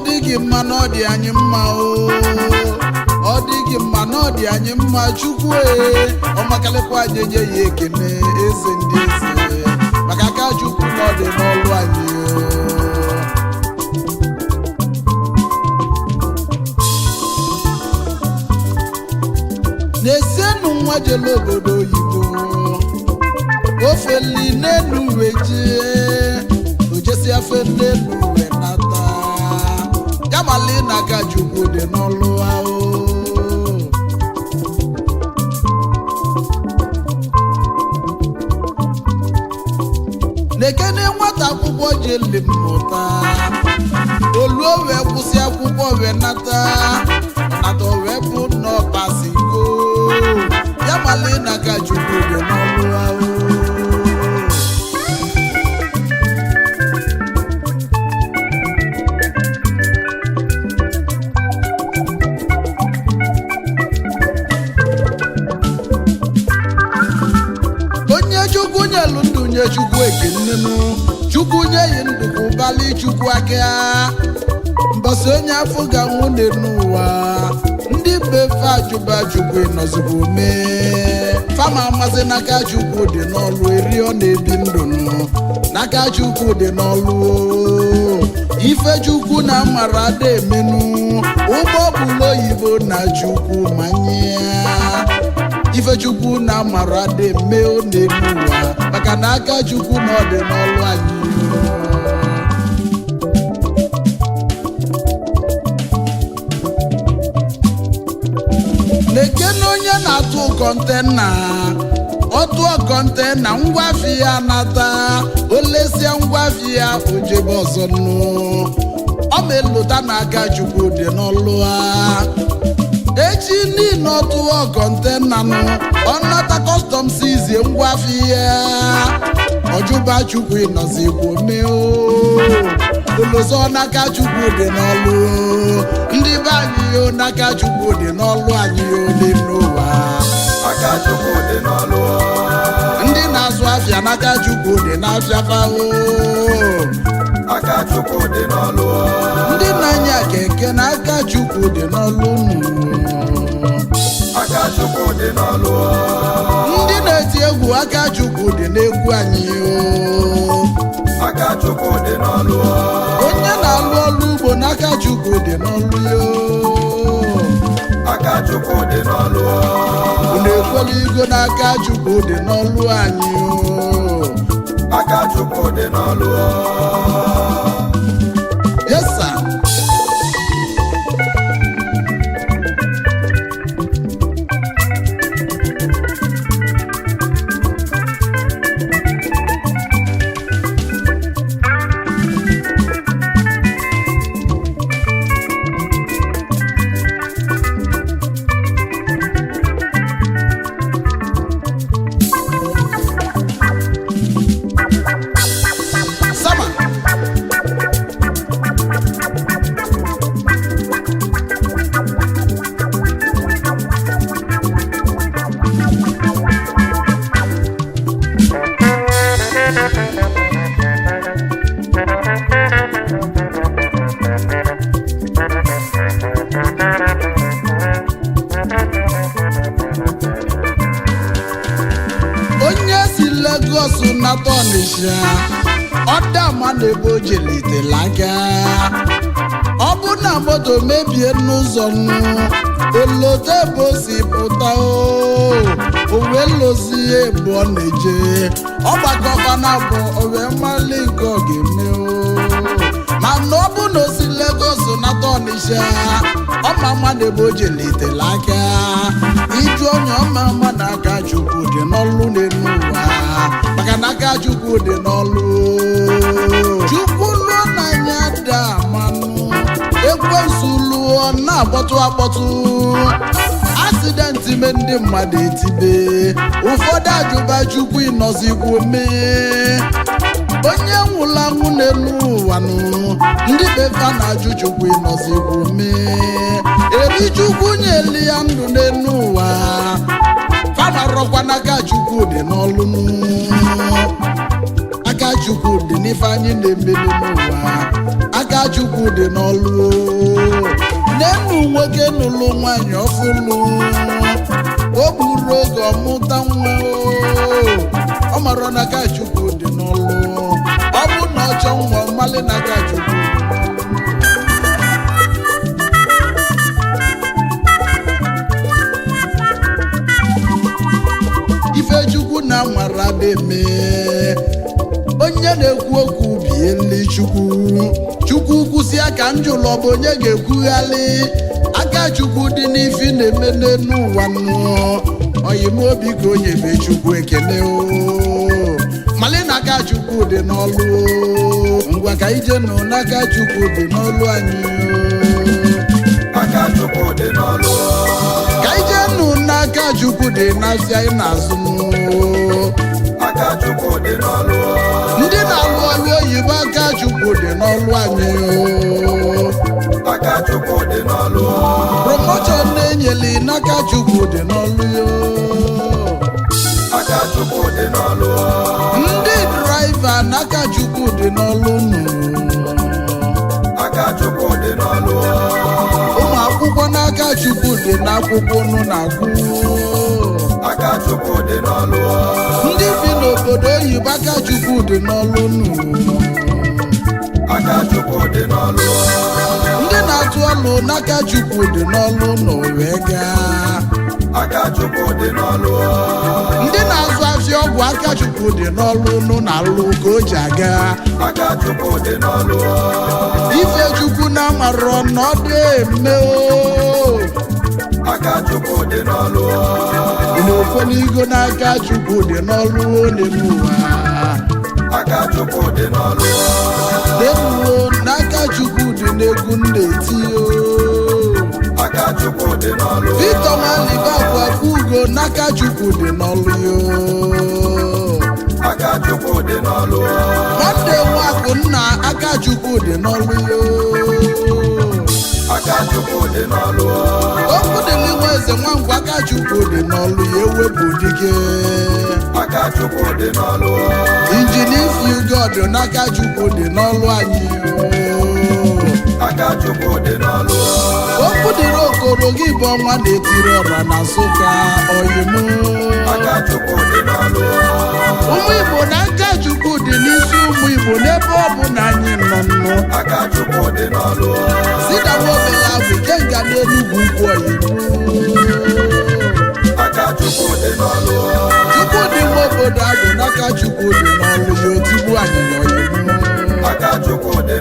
Ọ dị gị mma na ọ dị anyị mma o. Ọ dị gị mma na ọ dị anyị mma. Chukwu e, ọmakalịkwa, anyị enye ya ekene, eze ndị eze, maka aka Chukwu na ọ dị n'ọlụ anyị o. N'ezienụ, nwa jelu obodo oyibo, ofeli n'elu wee jee, ojesi afe n'elu wee nata ya, mali na aka Chukwu dị n'ọlụ ahụ. N'ekene, nwata akwụkwọ jeli mmụta oluo wee kwụsị akwụkwọ wee nata, nata wee bụ nọpasigo ya, mali na aka Chukwu dị n'ọlụ ahụ. Onye Chukwu nyelu ndụ, nye Chukwu ekenenu. Chukwu nye yi ndụ ka ụbali Chukwu aka. Mbọsị onye afọ ga-anwụ n'ụwa, ndị be fe ajụba Chukwu ịnọzikwa ome fama amasị n'aka Chukwu dị n'ọlụ. Eri ọ na-ebi ndụ nụ n'aka Chukwu dị n'ọlụ. Ife Chukwu na amara ada emenu ụgbọ bụlụ oyibo na Chukwu manye ya. Ife Chukwu na amara dị eme ọ na-eme ụwa, maka na aka Chukwu na ọ dị n'ọlụ anyị. Na-ekene onye na-atụ container, ọtụọ container ngwafi ya nata, olesia ngwafi ya, ojebe ọzọ nụ. Ọ ma elota na aka Chukwu dị n'ọlụ a. Echi niile ọtụọ container nụ, ọnata customs izie ngwafi ya, ọjụba Chukwu ịnọzikwu mee olozo n'aka Chukwu dị n'ọlụ. Ndị be anyị yo, n'aka Chukwu dị n'ọlụ anyị yo dị n'ụwa. Aka Chukwu dị n'ọlụ. Ndị na-azụ afịa, n'aka Chukwu dị n'afịa fahụ. Aka Chukwu dị n'ọlụ. Ndị na-anya keke, n'aka Chukwu dị n'ọlụ nụ. Aka Chukwu dị n'ọlụ. Ndị na-eti egwu, aka Chukwu dị n'egwu anyị o. Aka Chukwu dị n'ọlụ. Onye na-alụ ọlụ ugbo, n'aka Chukwu dị n'ọlụ yo. Aka Chukwu dị n'ọlụ. Unu ekwela igo n'aka Chukwu dị n'ọlụ anyị o. Aka Chukwu dị n'ọlụ. Yes, sir. Sama. Onye si Lagos nata Ọnịsha, ọdama na-ebe o jelitela aka, ọ bụ na moto mebie n'ụzọ nụ, olote ebe o si pụta o, o wee lozie ebe ọ na-eje. Ọgbakọba na abụ o wee mali nke ọ ga-eme o. Mana ọ bụ na o si Lagos nata Ọnịsha, ọma mma na ebe o jelitela aka. Iju onye ọma mma na aka Chukwu dị n'ọlụ n'elu ụwa, maka na aka Chukwu dị n'ọlụ. Chukwu lụọ n'anya da manụ, ekwensu lụọ na-akpọtụ akpọtụ. Accident me, ndị mmadụ etibe, ụfọdụ ajụba Chukwu ịnọzikwu mee. Onye nwụrụ anwụ n'elu ụwa nụ, ndị befa na-ajụ Chukwu ịnọzikwu mee. Eri Chukwu nyeli ya ndụ n'elu ụwa, famarọkwa n'aka Chukwu dị n'ọlụ nụ. Aka Chukwu dị n'ife anyị na-eme n'ụwa. Aka Aka Chukwu dị n'ọlụ. Nenu nwoke nụlụ nwanyị ọfụlụ, o gburu oge ọmụta nwa. Ọ mara na aka Chukwu dị n'ọlụ. Ọ bụ na ọ chọọ nwa, mmalị na aka Chukwu. Ifechukwu na nwara deme onye na-ekwu okwu bieli Chukwu. Chukwu kwụsị aka njụlọ bụ onye ga-ekwughalị. Aka Chukwu dị n'ifi na-eme n'elu ụwa nụ. Oyimobi ka onye be Chukwu ekele o. Mali na aka Chukwu dị n'ọlụ. Ngwa, ka ije nụ n'aka Chukwu dị n'ọlụ anyị o. Aka Chukwu dị n'ọlụ. Ka ije nụ n'aka Chukwu dị n'afịa ị na-azụ nụ. Aka Chukwu dị n'ọlụ. Ndị na-alụ ọlụ oyibo, aka Chukwu dị n'ọlụ anyị o. Aka Chukwu dị n'ọlụ. Promotion na-enyeli n'aka Chukwu dị n'ọlụ yo. Aka Chukwu dị n'ọlụ. Ndị driver, n'aka Chukwu dị n'ọlụ nụ. Aka Chukwu dị n'ọlụ. Ụmụ akwụkwọ, n'aka Chukwu dị n'akwụkwọ nụ na-agụ. Aka Chukwu dị n'ọlụ. Ndị bi n'obodo oyibo, aka Chukwu dị n'ọlụ nụ. Aka Chukwu dị n'ọlụ. Ndị na-atụ ọlụ, n'aka Chukwu dị n'ọlụ nụ wee gaa. Aka Chukwu dị n'ọlụ. Ndị na-azụ afịa ọgwụ, aka Chukwu dị n'ọlụ nụ na-alụ ka o ji aga. Aka Chukwu dị n'ọlụ. Ife Chukwu na amarọ na ọ dị eme o. Aka Chukwu dị n'ọlụ. Na okweligo n'aka Chukwu dị n'ọlụ n'elu ụwa. Aka Chukwu dị n'ọlụ. Deruo n'aka Chukwu dị n'egwu m na-eti o. Aka Chukwu dị n'ọlụ. Victor Nwalibakwu Ugo, n'aka Chukwu dị n'ọlụ yo. Aka Chukwu dị n'ọlụ. Nwanne Nwakụ nna, aka Chukwu dị n'ọlụ yo. Aka Chukwu dị n'ọlụ. Okwu dịrị nwa eze nwangwa, aka Chukwu dị n'ọlụ ya, ewepụ dike. Aka Chukwu dị n'ọlụ. Injinia Ifeugod, n'aka Chukwu dị n'ọlụ anyị o. Aka Chukwu dị n'ọlụ. Okwu dịrị Okoro gị bụ ọnwa na-etiri ọra na Nsụka oyimu. Aka Chukwu dị n'ọlụ. Ụmụ Igbo, na aka Chukwu dị n'isi ụmụ Igbo n'ebe ọ bụ na anyị nọ nnụ. Aka Chukwu dị n'ọlụ. Sidawa obele abụ ikenga n'Enugwu ukwu oyimu. Aka Chukwu dị n'ọlụ. Chukwu dị nwa obodo abụ, n'aka Chukwu dị n'ọlụ ya, otigbu anyịnya oyimu. Aka Chukwu dị.